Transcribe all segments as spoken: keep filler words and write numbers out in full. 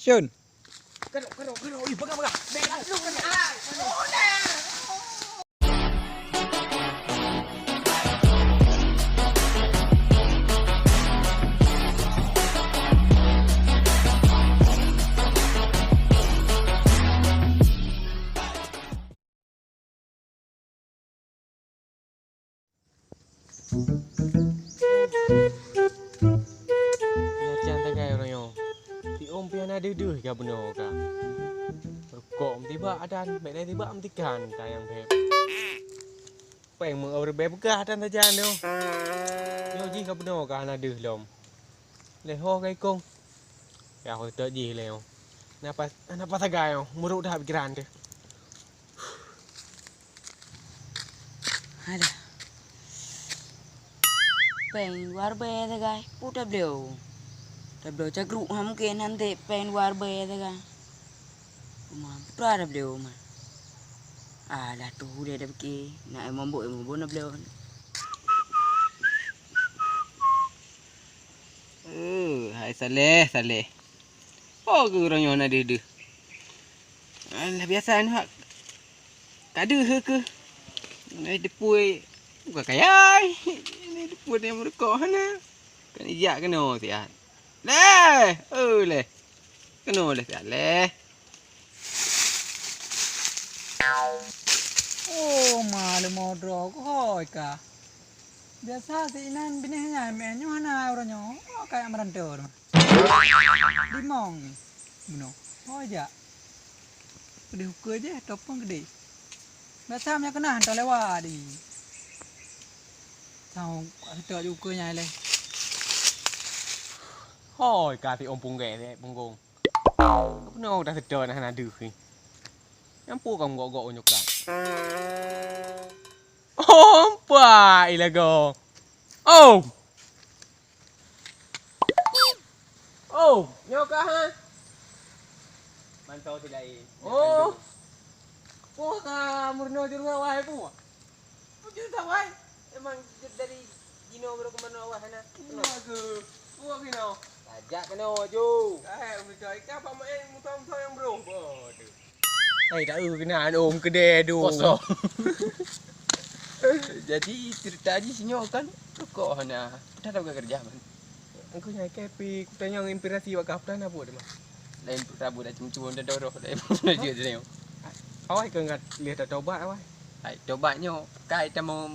Cun. Kadok, kadok, kadok. Ih, pegang, pegang. Bek, bek, bek. Nyan cang tagai uroe nyoe. Siom pih hana deuh-deuh ka bunoe ka. Rukok meutibak dan bèk na tibak meutikan ka nyang bheb. Péng meu ribèe peugah dan sajan nyoe. Nyoe jih ka bunoe ka hana deuh lom. Lé ho ka ikong. Ya, ho teuk jih lé nyoe. Na pas, na pas sagai nyoe, muruk that pikiran teuh. Alah. Péng dua ribèe sagai, peue tabloe? Tabloe cagruek ha mungken han dek péng dua ribèe sagai. Uma putra tabloe uma. Alah, tuh udeh dah pike, nak mambok, mambok tabloe. Eh, hai Saleh, Saleh. Oh, keu ureueng nyoe na deuh-deuh. Alah, biasa nyoe hak ka deuh keu. Nyoe teupui bukan kayai. Ini teupui nyang meurukok hana. Kan ijak keunoe siat. Leh, oh leh. Keunoe leh siat leh. Oh, ma leumo droe keuhôi ka. Biasa si inan binéh nyan meu'en nyoe hana uroe nyoe. Oh, kayak meurantau teuma. Limong ni. Bunoe. Oh, jak. Keudeh ukeue jeh, topong keudeh. Biasa meunyoe keunah hantom lewat di. Tau, hantom ju ukeue nyai leh. Hôi, ka si ôm punggèe, si punggong. Keupeue udah seutôt hana deuh ni. Nyang peue ka meugok-gok unyok ka. Oh, empat ilago. Oh. Oh, nyoe ka ha? Mantau si lain. Oh. Wah, ka meurunoe jeuet wahai buah. Bujur tawai. Emang dari jinoe baru kemana awak sana? Wah ke? Wah ke no? Tajak kena ju. Eh, udah dah ikan apa main muka-muka yang berong. Bodoh. Hai, tak eu kena ôm keudè du. Kosong. Jadi cerita ji sinyoe kan rukok hana. Dah tak kerja man. Engkau nyai kepi kutanyong inspirasi wak kah pernah buat mah. Lain rabu dah cuma-cuma dah doroh lain pun aja dia. Awai ke ngat lihat tobat awai. Hai tobat nyo kai tamu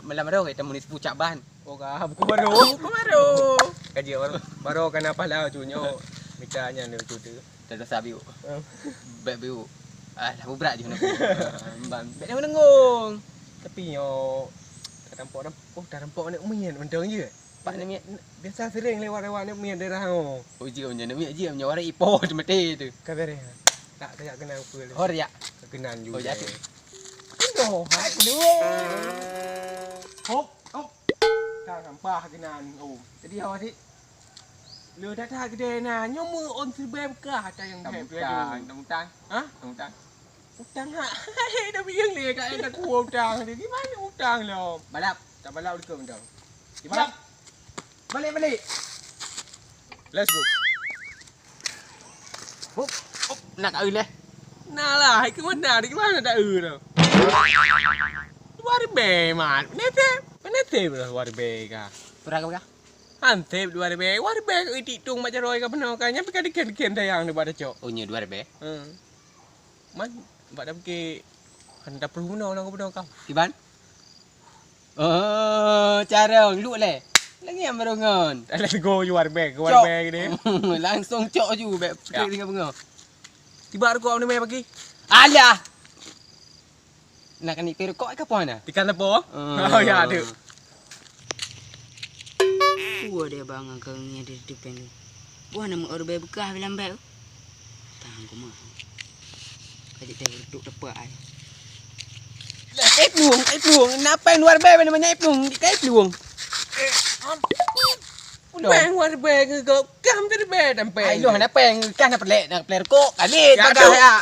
malam roh tamu ni sepucak ban. Oh ka buku baru. Buku baru. Kaji baru. Baru kena pahala tu nyo. Mita nyan tu tu. Dah dosa biu. Bek biu. Ah lah berat je nak. Ban bek nengong. Tapi nyo tak tampak dah. Oh tak tampak nak main mantong je. Pak ni miet biasa sering lewat-lewat ni miet daerah oh. Oh jika macam ni miet je macam orang ipoh tu mati tu. Ka beres. Tak tak kenal apa. Hor ya. Kenan juga. Oh jadi. Aduh, hai dulu. Hop, hop. Ka sampah kenan. Oh. Jadi awak sih. Lu dah tak gede nah, nyomu on serba bekah tak yang tak utang, tak utang. Ha? Tak utang. Utang ha. Dah biang le kat dah ku utang dia. Gimana utang lo? Balap. Tak balap dekat utang. Gimana? Balik, balik. Let's go. Hop, hop, nak kau leh. Nah lah, hai ke mana? Di mana tak eu tu? Dua ribèe mat. Nete, nete lah dua ribèe ka. Pura kau ka? Hansip dua ribèe, dua ribèe ka itik tung mak jaroi ka peunoh ka. Nyang pika diken-diken dayang di bak dacok. Oh, nyoe dua ribèe? Hmm. Man, bak dah pike hana puluh meunoe nang peunoh ka. Kiban? Oh, carong luk leh. Lagi yang berongon. Let's go you are back, you are back ni. Langsung cok ju bek petik dengan bunga. Tiba rukok ni mai pagi. Alah. Nak kena ipin rukok ke apa na? Tikan lepo. Oh ya ada. Kuah dia bang angka ngi ada depan tu. Buah nama orang baik bekah bilang baik. Tahan koma. Kaji teh duduk tepak ai. Lah, eh, plueng, eh, plueng. Napa yang luar biasa namanya, eh, plueng? Di kai plueng. Udah. Peng luar biasa ke kau? Kam tadi biasa sampai. Ai, lu napa yang kah nak pelek, nak pelek rokok? Kali ya, bagah tu. Ya.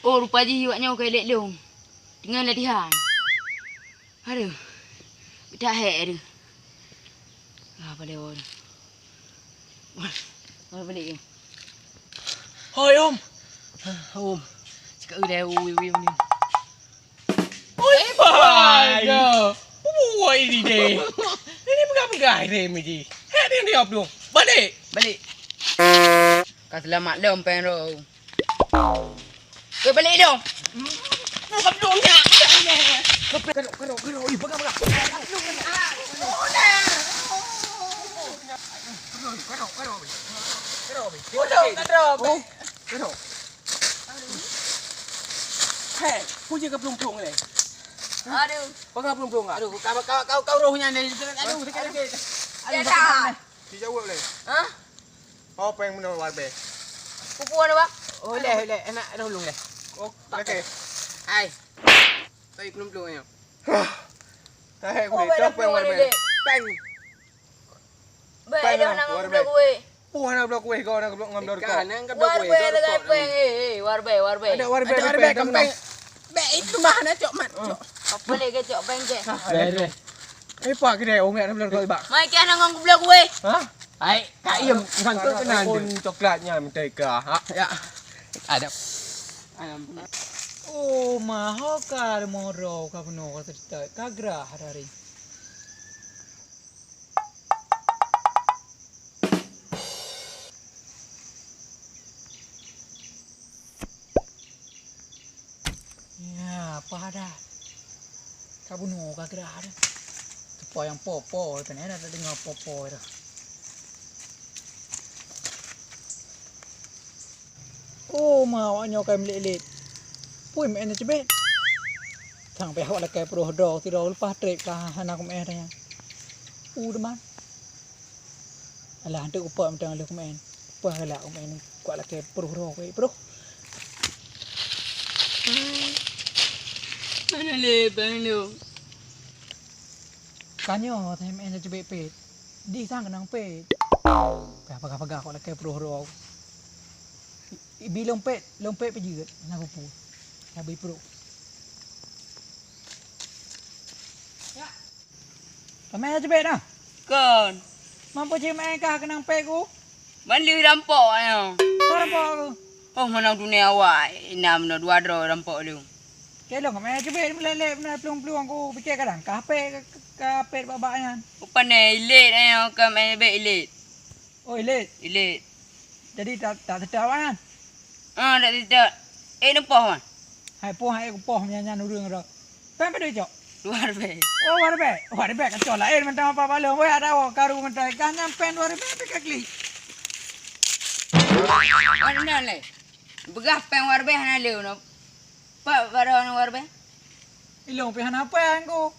Oh, rupa jih awak nyoe kai lek lung. Dengan latihan. Aduh. Bedak hek aduh. Ah, boleh, boleh. Boleh balik ni. Hoi, Om. Om. Cakap udah, ui, ui, ui. Oi, bai. Bai. Ui, ini deh. Ini pegang-pegang deh, Miji. Hei, dia, dia, dia. Balik. Balik. Ka selamat lom, Peng Ro. Weh, balik dong. Bukan dong, ya. Karo, karo, karo. Ih, pegang, pegang. Karo, karo, karo. Karo, karo. Hei, puji ke pelung-pelung le. Aduh. Pegang pelung-pelung ah. Aduh, kau, kau, kau, kau rohnya ni. Aduh, sakit, sakit. Aduh, ya sakit dah. Sakit. Dijawab le. Hah? Oh, Peng meunoe warbe. Pupu na, Bang? Oh, leh, leh. Anak dah ulung leh. Oh, okey. Hai. Hai, pelung-pelung nyoe. Hai, kulit. Dah Peng warbe. Peng. Baik dah nak ngambil kuih. Puh, anak blok kuih kau, anak blok ngambil kau. Kan, kan blok kuih. Warbe dengan Peng. Eh, eh, warbe, warbe. Ada warbe, ada warbe, Peng, kampung. Bek itu mah nak cok mat, cok. Apa lagi cok Peng ke? Beres. Eh, pak kedai, umi ada belum kau ibak. Mai ke anak ngambil kuih. Hah? Hai, Kak Im, ngantuk keunan tu. Pun coklat nyan, mentega. Ha, ya. Ada. Oh, maho ka moro ka bunoe ka cerita. Ka gerah hari. Ya, apa dah? Ka bunoe ka geura dah. Teupeu nyang po-po, keuneuk na tadeungoe po-po dah. Oh, ma awak nyoe ka meulet-let. Pui meu'en teucebet. Sang pih awak lakée peuroh droe sidroe leupah treb ka hana kumeu'en dah nyan. Uh, teuma. Alah, hantu kupak mantong lheueh kumeu'en. Pah galak kumeu'en, kuat lakée peuroh droe kuék peuroh. Mana le bang lu? Ka nyoe, tai meu'en teucebet pet. Di sang keunong pet. Pah paga-paga kuat lakée peuroh droe. Ibi lôn pet, lôn pet peujeuet, na kupu. Sabe pruet. Ya. Ramé teucebet dah. Kon. Mampu cit main kah keunong pet ku? Ban lheueh rampok nyoe. Kah rampok ku? Oh, mana dunia awai, ina meunoe dua droe rampok lôn. Keu lôn ramé teucebet, meulelek meunoe plueng-plueng ku, pike kadang kah pet, kah pet babak nyan. Ku pandai ilet nyoe, ka main bet ilet. Oh, ilet. Ilet. Jadi tak, tak teutab awak nyan? Ah, tak teutab. Eh, neupoh, Man. Hai poh, hai kupoh nyan, nyan ureueng ro. Pang padum cok? Dua ribèe. Oh, dua ribèe. Dua ribèe kacau laén mantong apa balong. Weh, ada awak karu mantong. Kah nyan pèng dua ribèe tapi ka klik. Mana nyan lé? Peugah pèng dua ribèe hana lé, no. Pak, baru hana dua ribèe? Ilong pih hana pèng ku.